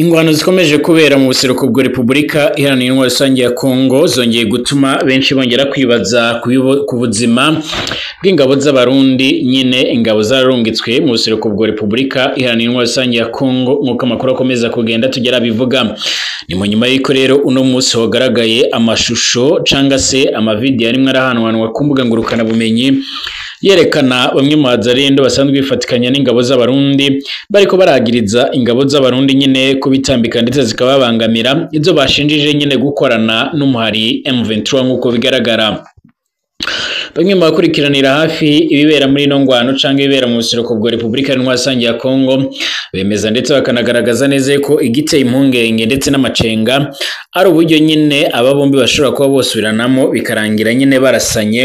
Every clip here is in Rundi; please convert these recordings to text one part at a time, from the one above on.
Ingwano zikomeje kubera mu buseruko bwa Repubulika Iharanira Intwaro Rusange ya Kongo zongeye gutuma benshi bongera kwibaza ku buzima bw'ingabo z'Abarundi. Nyine ingabo zararungitswe mu buseruko bwa Repubulika Iharanira Intwaro Rusange ya Kongo, nk'uko amakuru akomeza kugenda tugera bivuga. Ni mu nyuma y'uko rero uno munsi wagaragaye amashusho canga se amavideo arimwo arahanwanwa ku mbuga ngurukana bumenyi yerekana bamwe mu bazarendo basanzwe bifatikanya n'ingabo z'Abarundi bariko baragiriza ingabo z'Abarundi nyine kubitambika ndetse zikababangamira, izo bashinjije nyine gukorana n'umuhari M23 nk'uko bigaragara. Bamwe mu bakurikiranira hafi ibibera muri ino ngwano canke ibibera mu buseruko bwa Repubulika Iharanira Rusange ya Kongo bemeza ndetse bakanagaragaza neza ko igiteye impungenge ndetse n'amacenga ari uburyo nyine aba bombi bashobora kuba bosubiranamo bikarangira nyine barasanye,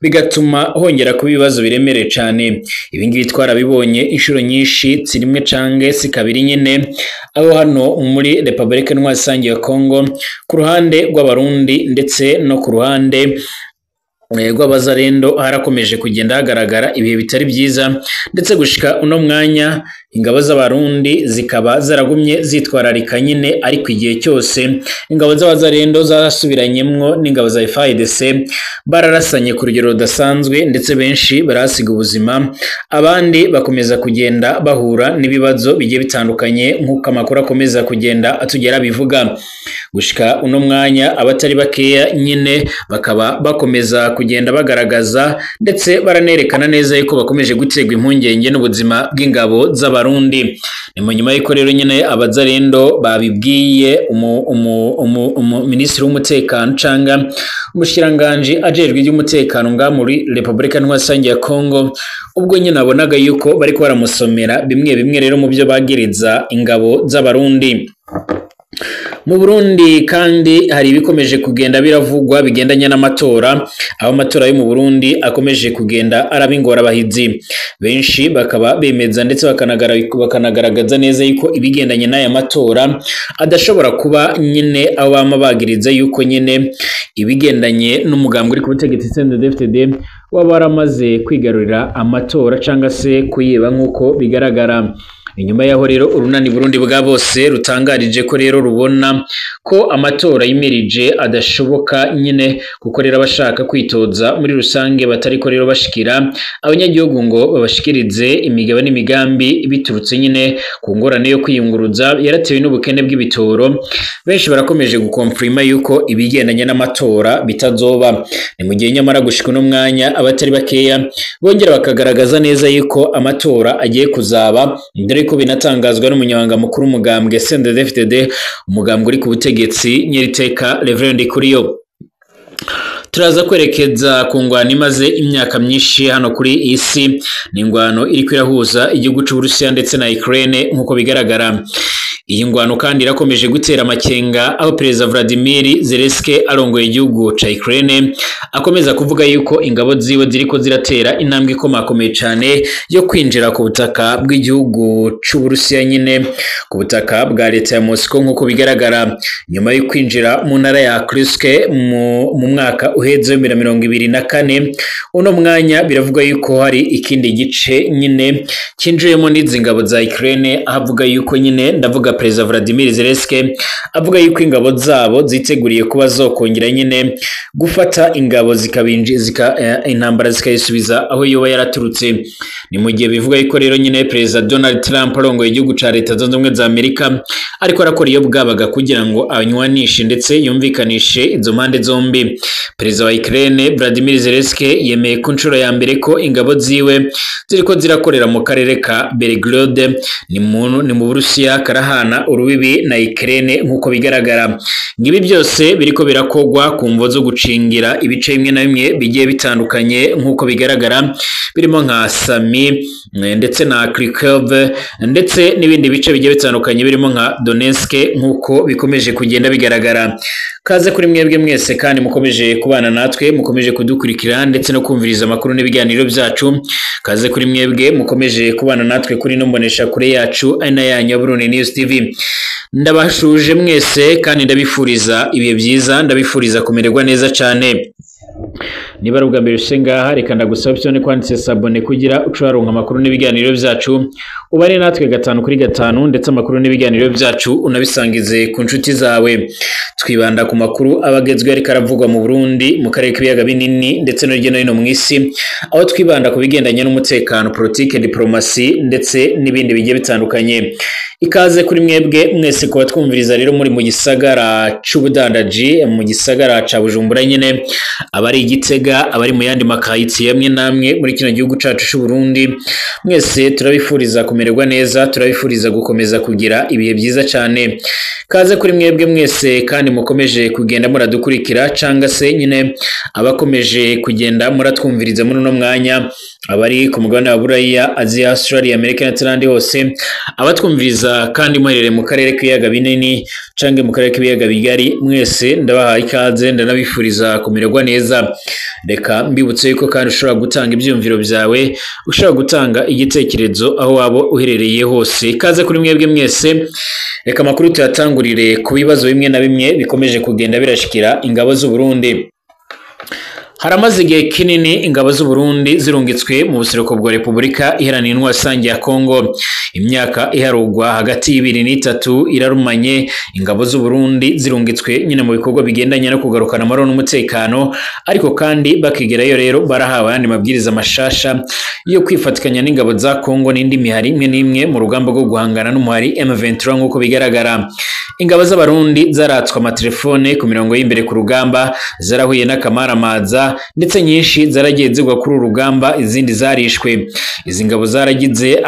bigatuma hongera kuba ibibazo biremereye cane. Ibi ngibi twarabibonye inshuro nyinshi, si rimwe canke si kabiri nyine, aho hano muri Repubulika Iharanira Rusange ya Kongo ku ruhande rw'Abarundi ndetse no ku ruhande rw'abazarendo harakomeje kugenda hagaragara ibihe bitari byiza, ndetse gushika uno mwanya ingabo z'Abarundi zikaba zaragumye zitwararika nyine, ariko igihe cyose ingabo z'abazarendo zarasubiranyemwo n'ingabo za FARDC bararasanye ku rugero rudasanzwe, ndetse benshi barahasiga ubuzima, abandi bakomeza kugenda bahura n'ibibazo bigiye bitandukanye nk'uko amakuru akomeza kugenda atugera bivuga. Gushika uno mwanya abatari bakeya nyine bakaba bakomeza kugenda bagaragaza ndetse baranerekana neza yuko bakomeje guterwa impungenge n'ubuzima bw'ingabo z'Abarundi. Ni mu nyuma y'uko rero nyine abazarendo babibwiye minisitiri w'umutekano canga umushikiranganji ajejwe iby'umutekano nga muri Repubulika Iharanira Rusange ya Kongo, ubwo nyine abonaga yuko bariko baramusomera bimwe bimwe rero mu byo bagiriza ingabo z'Abarundi. Mu Burundi kandi hari ibikomeje kugenda biravugwa bigendanye n'amatora, aho amatora yo mu Burundi akomeje kugenda araba ingorabahizi. Benshi bakaba bemeza ndetse bakanagaragaza neza yuko ibigendanye n'aya matora adashobora kuba nyine aho bama bagiriza yuko nyine ibigendanye n'umugambwe uri ku butegetsi CNDD-FDD waba waramaze kwigarurira amatora canga se kuyiba nk'uko bigaragara. Inyuma yaho rero urunani Burundi bwa bose rutangarije ko rero rubona ko amatora yimirije adashoboka nyine, kuko rero abashaka kwitoza muri rusange batariko rero bashikira abanyagihugu ngo babashikirize imigabo n'imigambi biturutse nyine ku ngorane yo kwiyunguruza yaratewe n'ubukene bw'ibitoro. Benshi barakomeje gukonfirma yuko ibigendanye n'amatora bitazoba. Ni mu gihe nyamara gushika uno mwanya abatari bakeya bongera bakagaragaza neza yuko amatora agiye kuzaba, dore ko binatangazwa n'umunyamabanga mukuru umugambwe CNDD-FDD, umugambwe uri ku butegetsi Nyeriteka Reverend Ndikuriyo. Turaza kwerekeza ku ngwano imaze imyaka myinshi hano kuri isi, ni ingwano iriko irahuza igihugu c'Uburusiya ndetse na Ukraine nk'uko bigaragara. Iyi ngwano kandi irakomeje gutera amakenga, aho Perezida Vladimir Zelensky arongoye igihugu ca Ukraine akomeza kuvuga yuko ingabo ziwe ziriko ziratera intambwe ikomakomeye cane yo kwinjira ku butaka bw'igihugu c'Uburusiya nyine, ku butaka bwa leta ya Moscow nk'uko bigaragara. Nyuma yo kwinjira mu ntara ya Kursk mu mwaka uheze wa 2024, uno mwanya biravugwa yuko hari ikindi gice nyine cinjiyemo n'izi ngabo za Ukraine, aho avuga yuko nyine, ndavuga Perezida Vladimir Zelensky avuga yuko ingabo zabo ziteguriye kuba zokongera nyine gufata ingabo intambara zikayisubiza aho yoba yaraturutse. Ni mu gihe bivuga yuko rero nyine Perezida Donald Trump arongoye igihugu ca Leta Zunze Ubumwe za Amerika ariko arakora iyo bwabaga kugira ngo anywanishe ndetse yumvikanishe izo mpande zombi. Perezida wa Ukraine Vladimir Zelensky yemeye ku nshuro ya mbere ko ingabo ziwe ziriko zirakorera mu karere ka Belgorod, ni mu Burusiya karahana urubibi na Ukraine nk'uko bigaragara. Ngibi byose biriko birakogwa ku mvo zo gucingira ibice bimwe na bimwe bigiye bitandukanye nk'uko bigaragara, birimo nka Sami ndetse na Kharkiv ndetse n'ibindi bice bigiye bitandukanye birimo nka Donetsk nk'uko bikomeje kugenda bigaragara. Kaze kuri mwebwe mwese kandi mukomeje kubana natwe, mukomeje kudukurikira ndetse no kumviriza amakuru n'ibiganiro byacu. Kaze kuri mwebwe mukomeje kubana natwe kuri no mbonesha kure yacu ari na yanyu Burundi News TV. Ndabashuje mwese kandi ndabifuriza ibihe byiza, ndabifuriza kumererwa neza cyane. Niba ari ubwa mbere ushe ngaha, reka ndagusaba option kwanditse s'abonner kugira uce waronka amakuru n'ibiganiro byacu. Ubare natwe 5 kuri 5, ndetse amakuru n'ibiganiro byacu unabisangize ku nshuti zawe. Twibanda ku makuru abagezwe ariko aravugwa mu Burundi, mu karere k'ibiyaga binini ndetse no hirya no hino mu isi, aho twibanda ku bigendanye n'umutekano, politike, diplomasi ndetse n'ibindi bigiye bitandukanye. Ikaze kuri mwebwe mwese kuba twumviriza rero muri mu gisagara c'ubudandaji, mu gisagara ca Bujumbura nyene, abari Igitega, abari mu yandi makayitsi yamwe namwe muri kino gihugu cacu c'u Burundi, mwese turabifuriza kumererwa neza, turabifuriza gukomeza kugira ibihe byiza cyane. Kaze kuri mwebwe mwese kandi mukomeje kugenda muradukurikira, canga se nyine abakomeje kugenda muratwumviriza muri uno mwanya, abari ku mugabane wa Buraya, Aziya, Australia, Amerika n'ahandi hose, abatwumviriza kandi muherereye mu karere k'ibiyaga binini canke mu karere k'ibiyaga bigari, mwese ndabahaye ikaze, ndanabifuriza kumererwa neza. Reka mbibutse yuko kandi ushobora gutanga ibyumviro byawe, ushobora gutanga igitekerezo aho waba uherereye hose. Ikaze kuri mwebwe mwese. Reka amakuru tuyatangurire ku bibazo bimwe na bimwe bikomeje kugenda birashikira ingabo z'u Burundi. Haramaze igihe kinini ingabo z'u Burundi zirungitswe mu buseruko bwa Repubulika Iharanira Intwaro Rusange ya Kongo. Imyaka iharugwa hagati y'ibiri n'itatu irarumanye ingabo z'u Burundi zirungitswe nyine mu bikorwa bigendanye no kugarukana amahoro n'umutekano, ariko kandi bakigerayo rero barahawe ayandi mabwiriza mashasha yo kwifatikanya n'ingabo za Kongo n'indi mihari imwe n'imwe mu rugamba rwo guhangana n'umuhari M23 nk'uko bigaragara. Ingabo z'Abarundi zaratswe amatelefone ku mirongo y'imbere ku rugamba, zarahuye n'akamaramaza, ndetse nyinshi zaragiye zigwa kuri uru rugamba, izindi zarishwe. Izi ngabo zaragize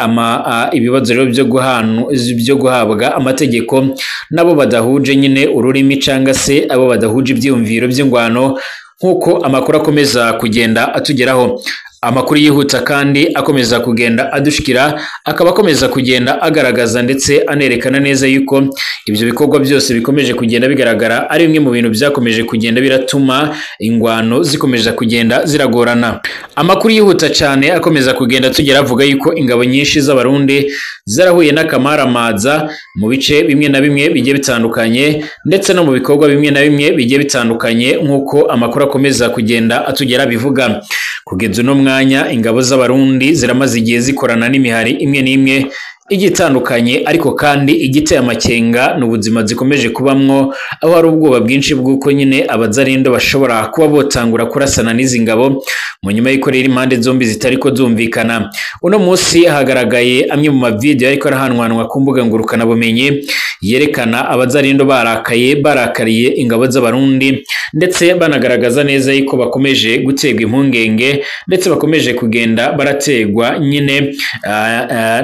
ibibazo rero byo guhabwa amategeko nabo badahuje nyine ururimi canga se abo badahuje ibyiyumviro by'ingwano, nk'uko amakuru akomeza kugenda atugeraho. Amakuru yihuta kandi akomeza kugenda adushikira, akaba akomeza kugenda agaragaza ndetse anerekana neza yuko ibyo bikorwa byose bikomeje kugenda bigaragara ari bimwe mu bintu byakomeje kugenda biratuma ingwano zikomeza kugenda ziragorana. Amakuru yihuta cyane akomeza kugenda tugera avuga yuko ingabo nyinshi z'Abarundi zarahuye n'akamaramaza mu bice bimwe na bimwe bigiye bitandukanye, ndetse no mu bikorwa bimwe na bimwe bigiye bitandukanye, nk'uko amakuru akomeza kugenda atugera bivuga. Kugeza uno mwanya ingabo z'Abarundi ziramaze igihe zikorana n'imihari imwe n'imwe igitandukanye, ariko kandi igiteye amakenga n'ubuzima zikomeje kubamwo, aho hari ubwoba bwinshi bw'uko nyine abazarindo bashobora kuba botangura kurasana n'izi ngabo mu nyuma y'uko rero impande zombi zitariko zumvikana. Uno munsi hagaragaye amwe mu mavideo ariko arahanwanwa ku mbuga ngurukana bumenyi yerekana abazarindo barakaye, barakariye ingabo z'Abarundi, ndetse banagaragaza neza yuko bakomeje gutegwa impungenge, ndetse bakomeje kugenda barategwa nyine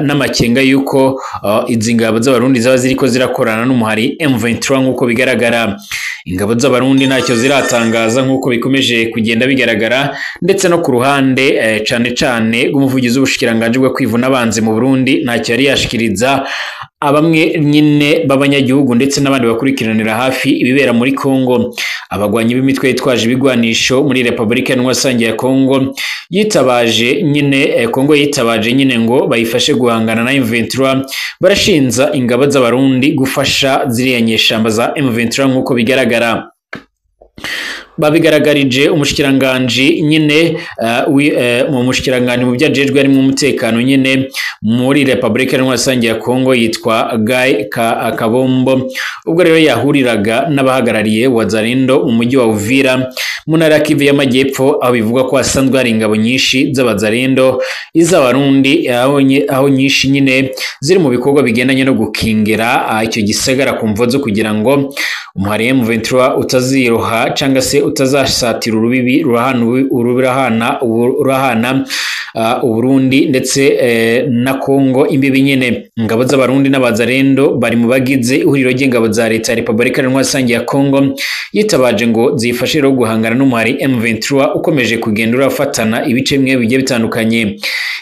n'amakenga yuko izi ngabo z'Abarundi zaba ziriko zirakorana n'umuhari M23 nk'uko bigaragara. Ingabo z'Abarundi ntacyo ziratangaza nk'uko bikomeje kugenda bigaragara, ndetse no ku ruhande cane cane rw'umuvugizi w'ubushikiranganje bwo kwivuna abanzi mu Burundi ntacyo yari yashikiriza abamwe nyine b'abanyagihugu ndetse n'abandi bakurikiranira hafi ibibera muri Kongo. Abagwanyi b'imitwe yitwaje ibigwanisho muri Repubulika Iharanira Rusange ya Kongo yitabaje nyine Kongo yitabaje nyine ngo bayifashe guhangana na M23, barashinza ingabo z'Abarundi gufasha ziriya nyeshamba za M23 nk'uko bigaragara. Babigaragarije umushikiranganje nyine mu mushikiranganje mu byajejwe ari mu mutekano nyine muri Repubulika Iharanira Rusange ya Kongo yitwa Guy Kabombo, ubwo rero yahuriraga n'abahagarariye Wazalendo mu mujyi wa Uvira mu ntara ya Kivu y'Amajyepfo, aho bivugwa ko hasanzwe hari ingabo nyinshi z'Abazalendo, iz'Abarundi aho nyinshi nyine ziri mu bikorwa bigendanye no gukingira icyo gisagara ku mvo zo kugira ngo umuhari M23 utaziroha canga se utazasatira urubibi rurahana Uburundi ndetse na Kongo imbibi nyene. Ingabo z'Abarundi n'Abazalendo bari mu bagize ihuriro ry'ingabo za leta ya Repubulika Iharanira Rusange ya Kongo yitabaje ngo zifashe rero guhangana n'umuhari M23 ukomeje kugenda urafatana ibice bimwe bigiye bitandukanye.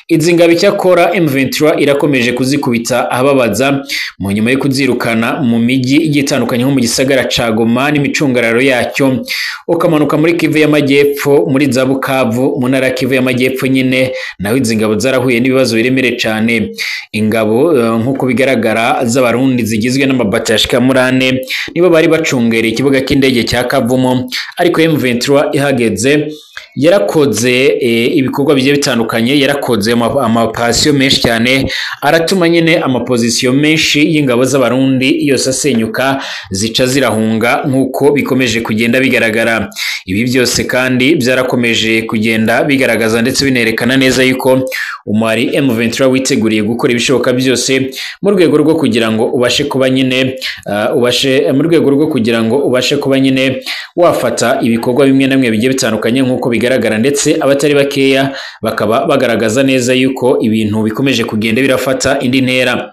Izi ngabo icyakora M23 irakomeje kuzikubita ahababaza mu nyuma yo kuzirukana mu mijyi igiye itandukanye nko mu gisagara ca Goma n'imicungararo yacyo, ukamanuka muri Kivu y'Amajyepfo muri za Bukavu mu ntara ya Kivu y'Amajyepfo nyine, naho izi ngabo zarahuye n'ibibazo biremere cane. Ingabo nk'uko bigaragara z'Abarundi zigizwe n'amabati ashika muri ane nibo bari bacungereye ikibuga cy'indege cya Kavumu, ariko M23 ihageze Yarakoze ibikorwa bigiye bitandukanye, yarakoze amapasiyo menshi cyane, aratuma nyine amapozisiyo menshi y'ingabo z'Abarundi yose asenyuka, zica zirahunga nk'uko bikomeje kugenda bigaragara. Ibi byose kandi byarakomeje kugenda bigaragaza ndetse binerekana neza yuko umwari M23 witeguriye gukora ibishoboka byose mu rwego rwo kugira ngo ubashe kuba nyine ubashe mu rwego rwo kugira ngo ubashe kuba nyine wafata ibikorwa bimwe na bimwe bigiye bitandukanye nk'uko bigaragara, ndetse abatari bakeya bakaba bagaragaza neza yuko ibintu bikomeje kugenda birafata indi ntera.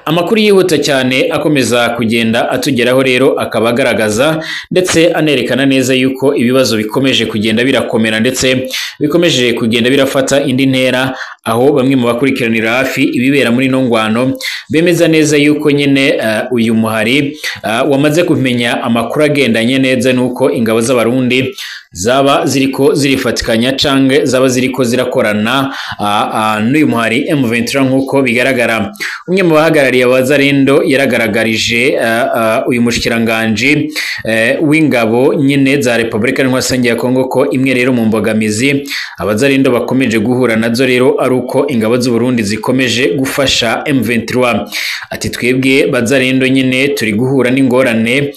Amakuru yihuta cyane akomeza kugenda atugeraho rero akaba agaragaza ndetse anerekana neza yuko ibibazo bikomeje kugenda birakomera ndetse bikomeje kugenda birafata indi ntera, aho bamwe mu bakurikiranira hafi ibibera muri ino ngwano bemeza neza yuko nyine uyu muhari wamaze kumenya amakuru agendanye neza nuko ingabo z'Abarundi zaba ziriko zirifatikanya canke zaba ziriko zirakorana n'uyu muhari M23 nk'uko bigaragara. Umwe mu bahagarariye Abazarendo yaragaragarije uyu mushikiranganje w'ingabo nyine za Republika Iharanira ya Kongo ko imwe rero mu mbogamizi Abazarendo bakomeje guhura nazo rero ari uko ingabo z'u Burundi zikomeje gufasha M23. Ati twebwe Bazarendo nyine turi guhura n'ingorane,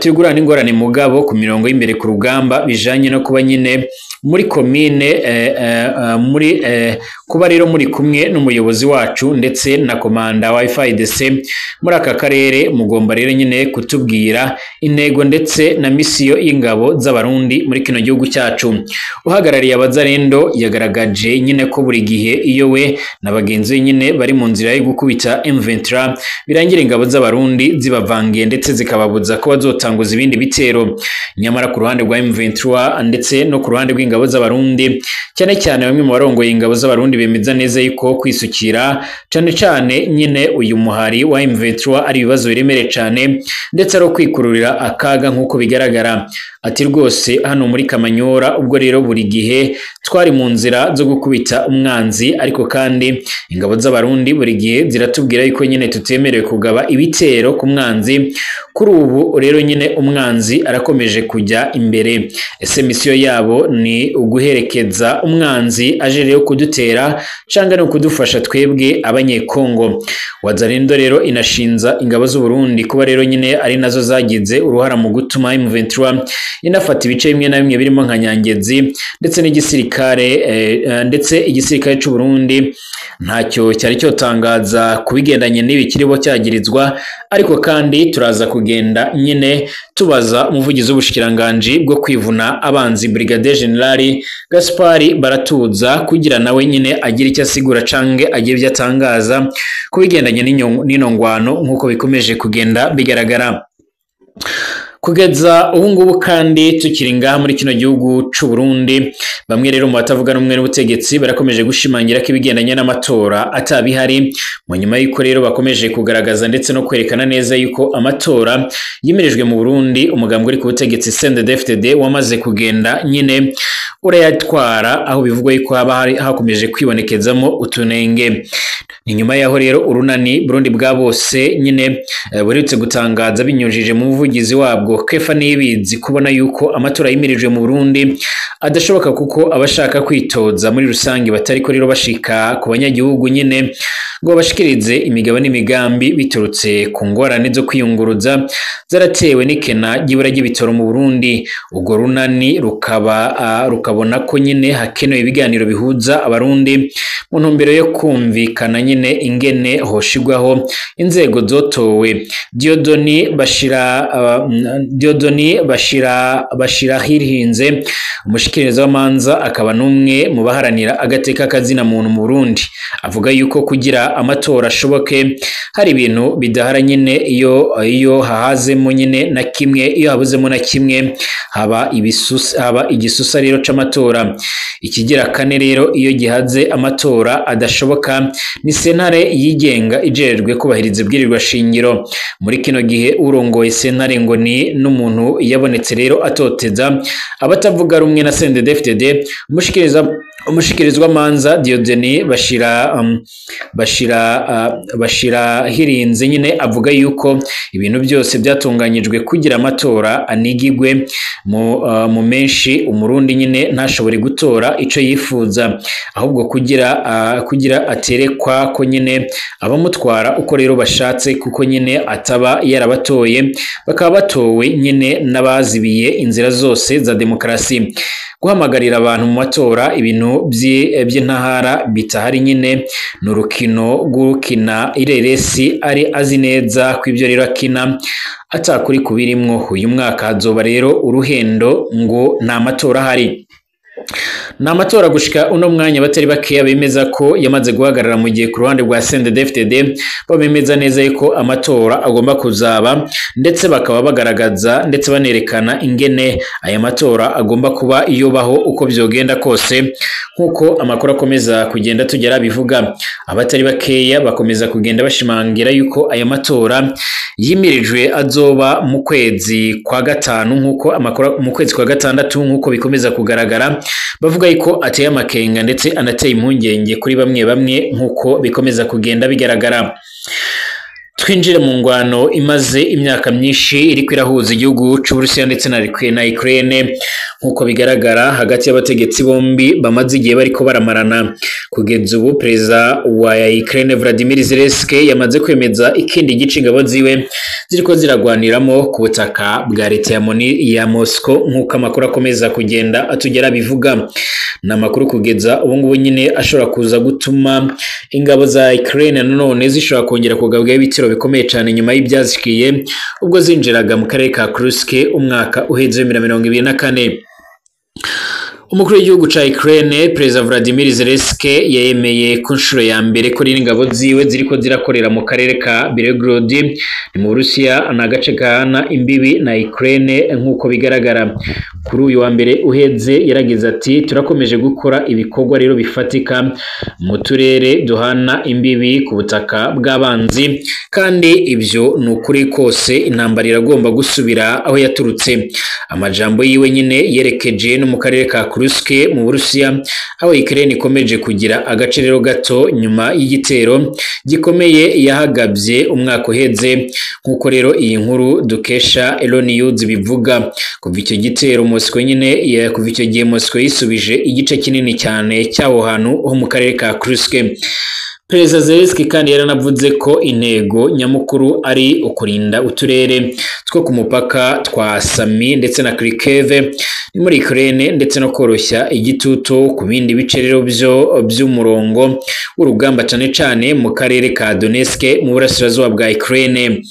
turi guhura n'ingorane mugabo ku mirongo y'imbere ku rugamba bijanye no kuba nyine muri komine muri kuba rero muri kumwe n'umuyobozi wacu ndetse na komanda wa FARDC muri aka karere, mugomba rero nyine kutubwira intego ndetse na misiyo y'ingabo z'Abarundi muri kino gihugu cyacu. Uhagarariye Abazarendo yagaragaje nyine ko buri gihe iyo we na bagenzi be nyine bari mu nzira yo gukubita M23 birangira ingabo z'Abarundi zibavangiye ndetse zikababuza ko bazotanguza ibindi bitero. Nyamara ku ruhande rwa M23 ndetse no ku ruhande rw'ingabo z'Abarundi, cyane cyane bamwe mu barongoye ingabo z'Abarundi bemeza neza yuko kwisukira cyane cyane nyine uyu muhari wa M23 ari ibibazo biremereye cyane ndetse ari kwikururira akaga nk'uko bigaragara. Ati rwose hano muri Kamanyora ubwo rero buri gihe twari mu nzira zo gukubita umwanzi, ariko kandi ingabo z'Abarundi buri gihe ziratubwira yuko nyine tutemerewe kugaba ibitero ku mwanzi. Kuri ubu rero nyine umwanzi arakomeje kujya imbere. Ese misiyo yabo ni uguherekeza umwanzi aje rero kudutera cyangwa no kudufasha twebwe Abanyekongo? Wazalendo rero inashinza ingabo z'u Burundi kuba rero nyine ari nazo zagize uruhara mu gutuma M23 inafata ibice bimwe na bimwe birimo nka Nyangezi ndetse n'igisirikare ndetse igisirikare cy'u Burundi ntacyo cyari cyotangaza kubigendanye n'ibi kiribo cyagirizwa, ariko kandi turaza kugenda nyine tubaza umuvugizi w'ubushikiranganje bwo kwivuna abanzi Brigadier General Gaspard Baratuza kugira nawe nyine agira icyo asigura canke agira ibyo atangaza kubigendanye n'ino ngwano nk'uko bikomeje kugenda bigaragara. Kugeza ubu ngubu kandi tukiri ngaha muri kino gihugu c'u Burundi, bamwe rero mu batavuga rumwe n'ubutegetsi barakomeje gushimangira ko ibigendanye n'amatora atabihari, mu nyuma y'uko rero bakomeje kugaragaza ndetse no kwerekana neza yuko amatora yimirijwe mu Burundi umugambwe uri ku butegetsi CNDD-FDD wamaze kugenda nyine urayatwara, aho bivugwa yuko haba hakomeje kwibonekezamo utunenge. Ni nyuma yaho rero urunani Burundi bwa bose nyine buretse gutangaza binyujije mu muvugizi wabwo Kefa Nibizi kubona yuko amatora yimirijwe mu Burundi adashoboka kuko abashaka kwitoza muri rusange batariko rero bashika ku banyagihugu nyine ngo bashikirize imigabo n'imigambi biturutse ku ngorane zo kwiyunguruza zaratewe n'ikena ry'ibura ry'ibitoro mu Burundi. Ubwo runani rukaba rukabona ko nyine hakenewe ibiganiro bihuza Abarundi mu ntumbero yo kumvikana nyine ingene hoshigwaho inzego zotowe. Diodoni Bashira Hirinze umushikiriza w'amanza akaba n'umwe mu baharanira agateka kazina muntu mu Burundi avuga yuko kugira amatora ashoboke hari ibintu bidahara nyine iyo hahazemo nyine na kimwe, iyo habuzemo na kimwe haba ibisusa, haba igisusa rero c'amatora. Ikigira kane rero iyo gihaze amatora adashoboka ni sentare yigenga ijerejwe kubahiriza ibwirirwa shingiro. Muri kino gihe urongoye sentare ngo ni n'umuntu yabonetse rero atoteza abatavuga rumwe na CNDD-FDD. Umushikirizwa manza Dieudonné Bashira Hirinze nyine avuga yuko ibintu byose byatunganyijwe kugira amatora anigigwe mu menshi, umurundi nyine ntashobore gutora ico yifuza, ahubwo kugira aterekwa ko nyine abamutwara uko rero bashatse, kuko nyine ataba yarabatoye, bakaba batowe nyine n'abazibiye inzira zose za demokarasi. Guhamagarira abantu mu matora ibintu by'intahara bitahari nyine ni urukino rw'ukina ireresi ari azi neza ko ibyo rero akina atakuri kubirimwo. Uyu mwaka hazoba rero uruhendo ngo nta matora ahari. Ni amatora gushika uno mwanya batari bakeya bemeza ko yamaze guhagarara, mu gihe ku ruhande rwa CNDD-FDD bo bemeza neza yuko amatora agomba kuzaba, ndetse bakaba bagaragaza ndetse banerekana ingene aya matora agomba kuba yobaho uko vyogenda kose, nkuko amakuru akomeza kugenda tugera bivuga. Abatari bakeya bakomeza kugenda bashimangira yuko aya matora yimirijwe azoba mu kwezi kwa gatanu, nkuko amakuru mu kwezi kwa gatandatu nkuko bikomeza kugaragara, bavuga yuko ateye amakenga ndetse anateye impungenge kuri bamwe bamwe nkuko bikomeza kugenda bigaragara. Twinjire mu ngwano imaze imyaka myinshi iriko irahuza igihugu c'Uburusiya ndetse na Ukraine, nkuko bigaragara hagati y'abategetsi bombi bamaze igihe bariko baramarana. Kugeza ubu perezida wa Ukraine Vladimir Zelensky yamaze kwemeza ikindi gice ingabo ziwe ziriko ziragwaniramo ku butaka bwa leta ya Moscow, nkuko amakuru akomeza kugenda atugera bivuga. Ni amakuru kugeza ubu ngubu nyine ashobora kuza gutuma ingabo za Ukraine nanone zishobora kongera kugabwaho ibitero bikomeye cyane nyuma y'ibyazishikiye ubwo zinjiraga mu karere ka Kursk umwaka uheze 2024. Umukuru w'igihugu ca Ukraine Perezida Vladimir Zelensky yemeye ku nshuro ya mbere ko ingabo ziwe ziriko zirakorera mu karere ka Belgorod ni mu Burusiya, ni agace gahana imbibi na Ukraine nkuko bigaragara. Kuri uyu wa mbere uheze yaragize ati turakomeje gukora ibikorwa rero bifatika mu turere duhana imbibi ku butaka bw'abanzi, kandi ibyo ni ukuri kose, intambara iragomba gusubira aho yaturutse. Amajambo yiwe nyine yerekeje no mu karere ka Kursk mu Burusiya, aho Ukraine ikomeje kugira agace rero gato nyuma y'igitero gikomeye yahagabye umwaka uheze, nkuko rero iyi nkuru dukesha Elon News bivuga. Kuva icyo gitero Moscow nyine, kuva icyo gihe Moscow yisubije igice kinini cyane cy'aho hantu ho mu karere ka Kursk. Perezida Zelensky kandi yaranavuze ko intego nyamukuru ari ukurinda uturere two ku mupaka twa Sami ndetse na Kharkiv muri Ukraine, ndetse no koroshya igitutu ku bindi bice rero byo by'umurongo w'urugamba cyane cyane mu karere ka Donetsk mu burasirazuba bwa Ukraine.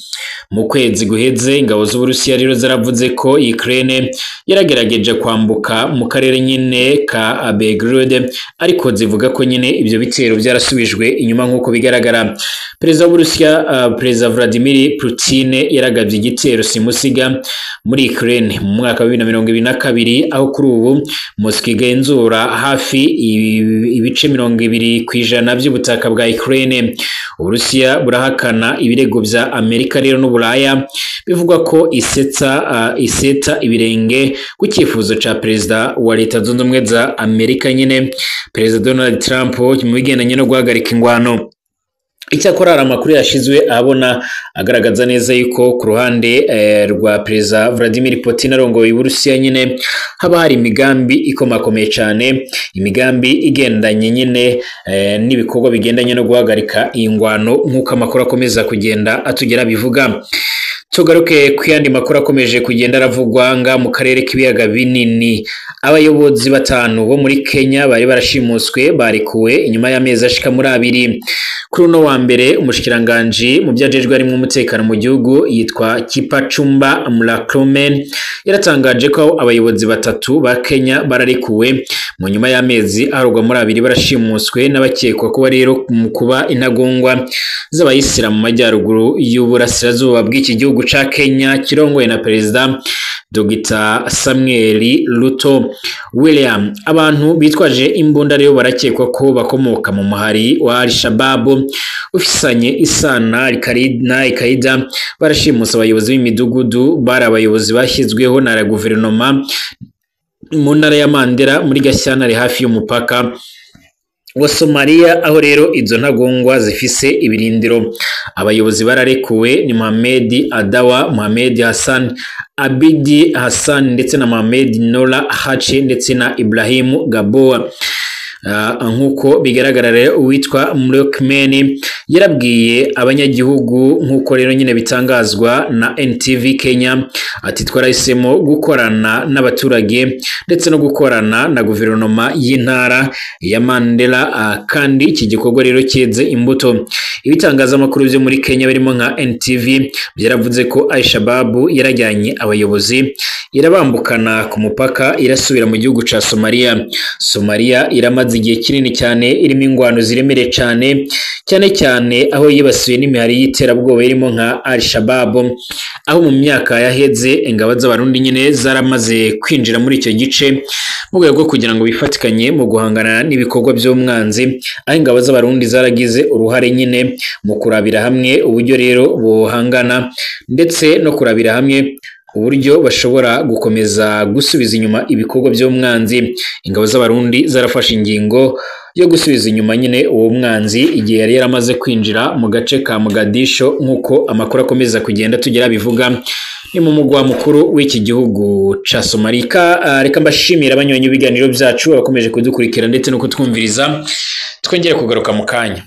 Mu kwezi guheze ingabo z'Uburusiya rero zaravuze ko Ukraine yaragerageje kwambuka mu karere nyine ka Belgorod, ariko zivuga ko nyine ibyo bitero byarasubijwe inyuma nkuko bigaragara. Perezida w'Uburusiya Perezida Vladimir Putin yaragabye igitero simusiga muri Ukraine mu mwaka wa 2022, aho kuri ubu Moscow igenzura hafi ibice 20% by'ubutaka bwa Ukraine. Uburusiya burahakana ibirego bya Amerika rero n'Uburaya bivugwa ko iseta ibirenge ku cyifuzo ca perezida wa Leta Zunze Ubumwe za Amerika nyine Perezida Donald Trump mu bigendanye no guhagarika ingwano. Icyakora hari amakuru yashizwe abona agaragaza neza yuko ku ruhande rwa Perezida Vladimir Putin arongoye Uburusiya nyine haba hari imigambi ikomakomeye cyane, imigambi igendanye nyine n'ibikorwa bigendanye no guhagarika ingwano nkuko amakuru akomeza kugenda atugera bivuga. Tugaruke ku yandi makuru akomeje kugenda aravugwa nga mu karere k'ibiyaga binini. Abayobozi batanu bo muri Kenya bari barashimuswe barekuwe inyuma y'amezi ashika muri abiri. Kuri uno wa mbere umushikiranganje mu byajejwe harimo umutekano mu gihugu yitwa Kipchumba Murkomen yaratangaje ko abayobozi batatu ba Kenya bararekuwe mu nyuma y'amezi arugwa muri abiri barashimuswe n'abakekwa kuba rero mu kuba intagongwa z'abayisilamu mu majyaruguru y'uburasirazuba bw'iki gihugu ca Kenya kirongoye na Perezida Dr. Samuel Ruto William. Abantu bitwaje imbunda rero barakekwa ko bakomoka mu muhari wa Al-Shabaab ufisanye isana na Al-Qaeda, barashimusa abayobozi b'imidugudu bari abayobozi bashyizweho na guverinoma mu ntara ya Mandera muri Gashyantare hafi y'umupaka wa Somalia, aho rero izo ntagongwa zifise ibirindiro. Abayobozi bararekuwe ni Mohamed Adawa, Mohamed Hassan, Abidi Hassan ndetse na Mohamed Nola Hache ndetse na Ibrahim Gaboa. Nk'uko bigaragara rero uwitwa Mlokmeni yarabwiye abanyagihugu, nk'uko rero nyine bitangazwa na NTV Kenya, ati twarahisemo gukorana n'abaturage ndetse no gukorana na guverinoma y'intara ya Mandera, kandi iki gikorwa rero cyeze imbuto. Ibitangazamakuru byo muri Kenya birimo nka NTV byaravuze ko Al-Shabaab yarajyanye abayobozi irabambukana ku mupaka irasubira mu gihugu ca Somalia. Somalia iramaze igihe kinini cyane irimo ingwano ziremereye cyane, cyane cyane aho yibasiwe n'imihari y'iterabwoba irimo nka Al-Shabaab, aho mu myaka yaheze ingabo z'Abarundi nyine zaramaze kwinjira muri icyo gice mu rwego rwo kugira ngo bifatikanye mu guhangana n'ibikorwa by'umwanzi, aho ingabo z'Abarundi zaragize uruhare nyine mu kurabira hamwe uburyo rero buhangana ndetse no kurabira hamwe uburyo bashobora gukomeza gusubiza inyuma ibikorwa by'umwanzi. Ingabo z'Abarundi zarafashe ingingo yo gusubiza inyuma nyine uwo mwanzi igihe yari yaramaze kwinjira mu gace ka Mogadisho, nk'uko amakuru akomeza kugenda tugera bivuga ni mu mugwa mukuru w'iki gihugu ca Somalia. Reka mbashimira abanywanyi b'ibiganiro byacu abakomeje kudukurikira ndetse no kutwumviriza, twongere kugaruka mu kanya.